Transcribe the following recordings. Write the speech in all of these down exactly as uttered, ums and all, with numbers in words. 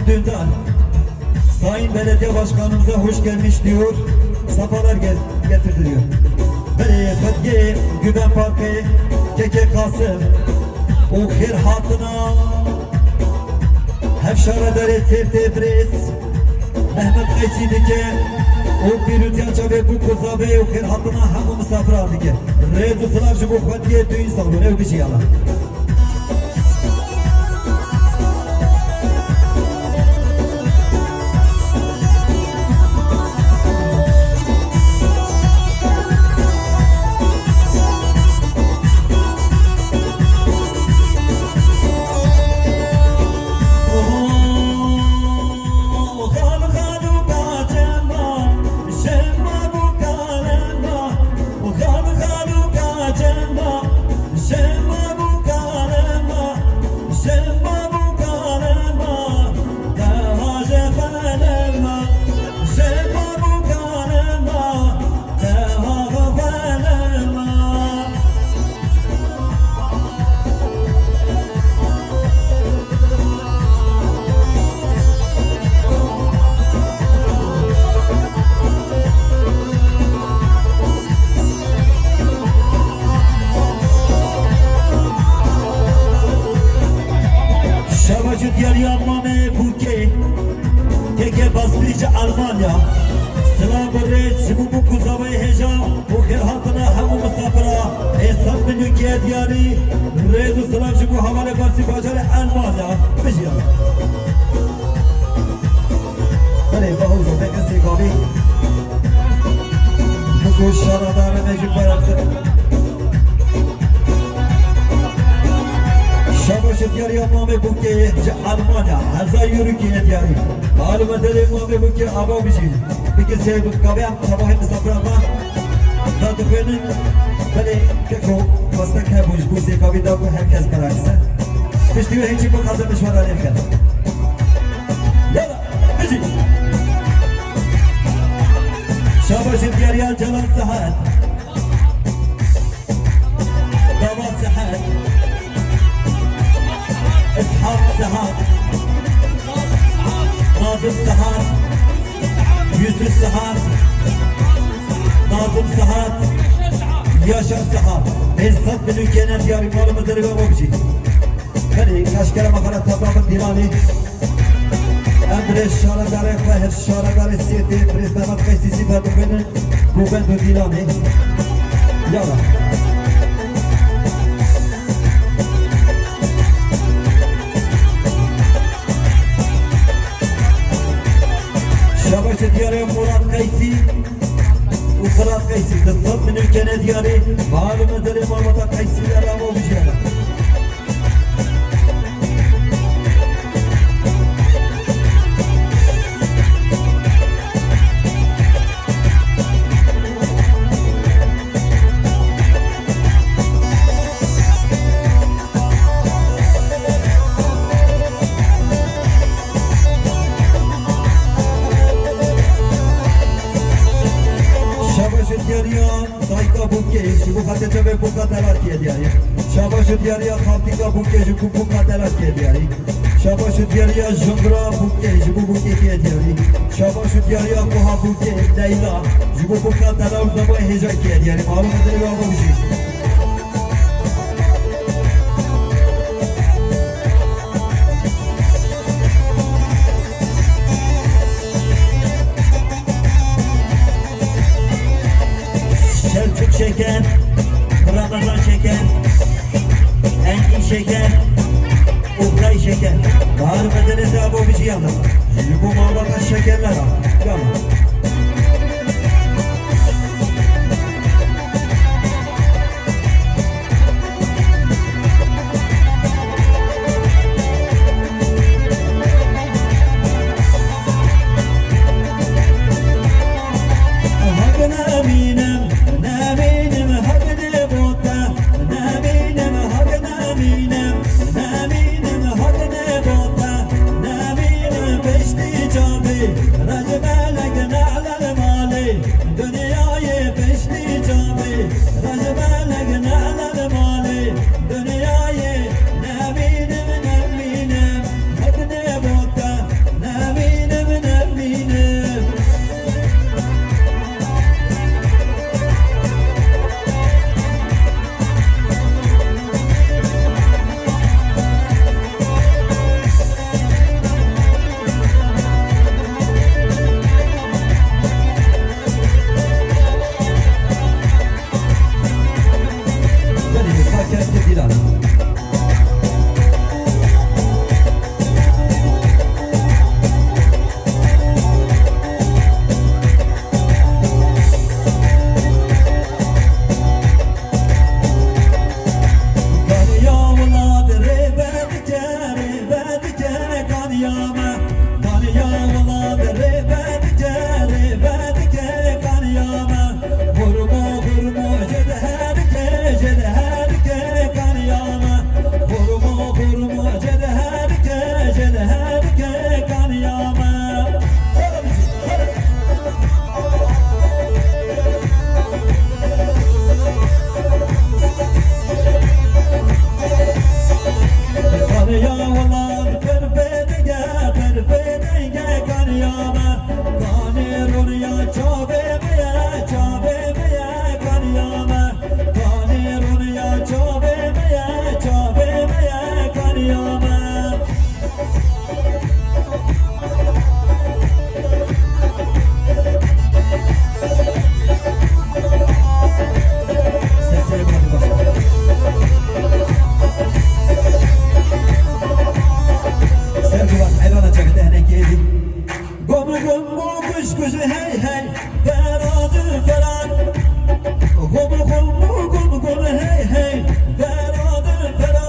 Dündar, Sayın Belediye Başkanımıza hoş gelmiş diyor, sefalar gel-, getirdi diyor. Belê Fetiyê Güven Parkê, Keke Kasım, û xêr hatina hevşaredarê Sêrtê birêz Mehmet Qeysî dike û pîroziya çavê bûk û zavê û xêr hatina hemû misafiran dike. Rêz û silav ji bo Fetiyê, tu însan bû, ew bijî ya me. Şabaş û diyariya mamê Bûkê, Keke Basrî ji Almanya. Silav û rêz ji bo bûk û zavayê hêja û xêrhatina hemû misafira ê sed milyonkê diyarî. Rêz û silav ji bo hevalê Basrî bajarê Almanya. Bijiya. Belê, Bahozo, pêkesê gavî. Bûk û şaredarê me jî berexse. Şabaş û diyariya mamê Bûkê ji Almanya, hezar euro kê diyarî. Malûm e, dilê mamê Bûkê ava bijî. Bike sê gavê em tevahê misafiran me dadixwînin. Belê keko xwestek hebû ji bo sê gavî da ku her kes berexse. Piştî wê hêçî bixwaze mişwara lê bike. Yala. Bijî. Şabaş û diyariya Celal Sehet. Dava Sehet. Ishak Sehet. Nazim Sehet. Yusuf Sehet. Nazim Sehet. Yaşar Sehet. Ê sed milyonkê diyarî, malûm e, dilê we bijî. Belê, eşkere me xwe re tevla bin dîlanê. Em birêz şaredarê xwe, her şaredarê Sêrtê, birêz Mehmet Qeysî jî vedixwînin bo bend û dîlanê. Yala. Şabaş û diyarê Murat Qeysî û Firat Qeysî, di sed milyonkê diyarî, malûm e, dilê malbata Qeysî de lava û bijî. Şabaş û diyariya. Dayika Bûkê, ji bo xatirê çavê Bûka Delat kê diyarî. Şabaş û diyariya Xaltîka Bûkê, ji bo Bûka Delat kê diyarî. Şabaş û diyariya Jingira Bûkê, ji bo Bûkê kê diyarî. Şabaş û diyariya Koha Bûkê, Leyla, ji bo Bûka Delat û zavayê hêja kê diyarî. Malûm e, dilê we ava bijî. Selçuk Şeker, Ramazan Şeker, Engin Şeker, Oktay Şeker. Bahar Medeniyeti abo bici yanı. Şimdi bu malbata şekerler al. Yanı. Kuş kuş hey hey, fera dil fera. Gum gum gum gum hey hey, fera dil fera.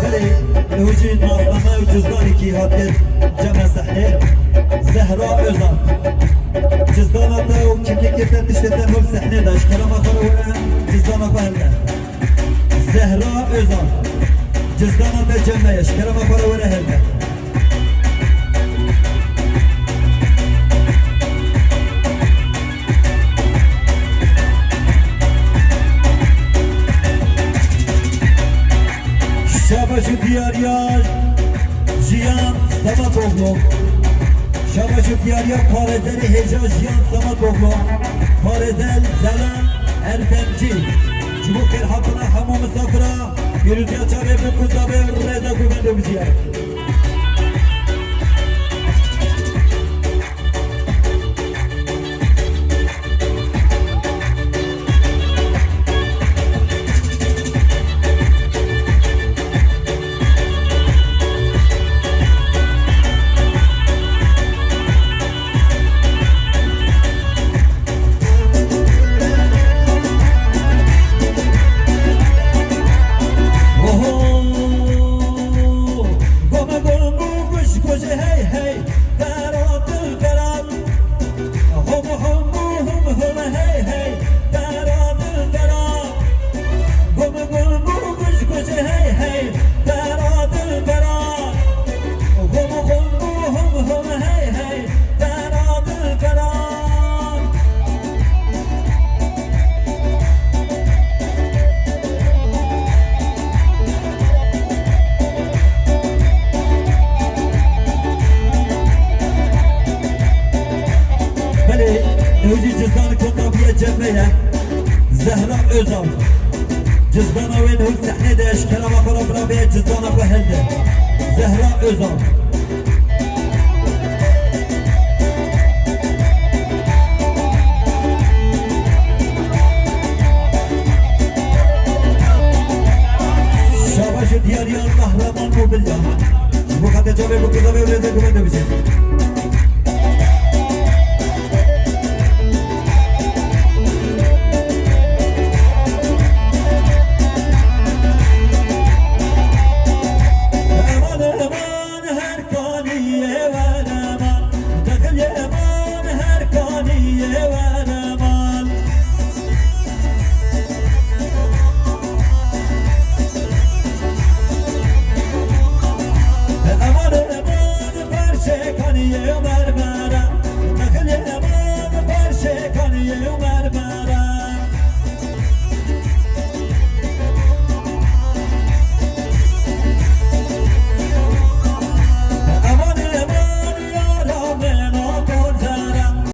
Belê, ew jî nasname û cizdanekî hatiye cem e sehnê. Zehra Özal. Cizdana te û kimlikê te tiştê te hol sehnê de. Ji kerema xwe re were cizdana xwe hilde. Zehra Özal. Cizdana te cem me ye. Ji kerema xwe re were hilde. Şabaş û diyariya Jiyan Sametoglu. Şabaş û diyariya parêzerê hêja Jiyan Sametoglu. Parêzer Zelan Erdemcî. Ji bo xêrhatina hemû misafira, pîroziya çavê bi ku zavê rêza ku bende bijiye. Oho! Gome gom û guş guş hey hey, dera dil dera. Hum hum hum hum hey hey, dera dil dera. Gum gum gu guş guş hey hey, dera dil dera. Hum hum hum hum hey hey, dera dil dera. Belê, ew jî cizdan konta bûye cem me ye. Zehra Özal. Cizdana wê li hol sehnê de ji kerema xwe re bila bê cizdana xwe hilde. Zehra Özal. Şabaş û diyariya Kahraman Mobilya. Ji bo xetê çavê bi ku zavê û rêzê ku bende bijî. Eman, eman, her kaniyê we eman. Dexilê eman, her kaniyê we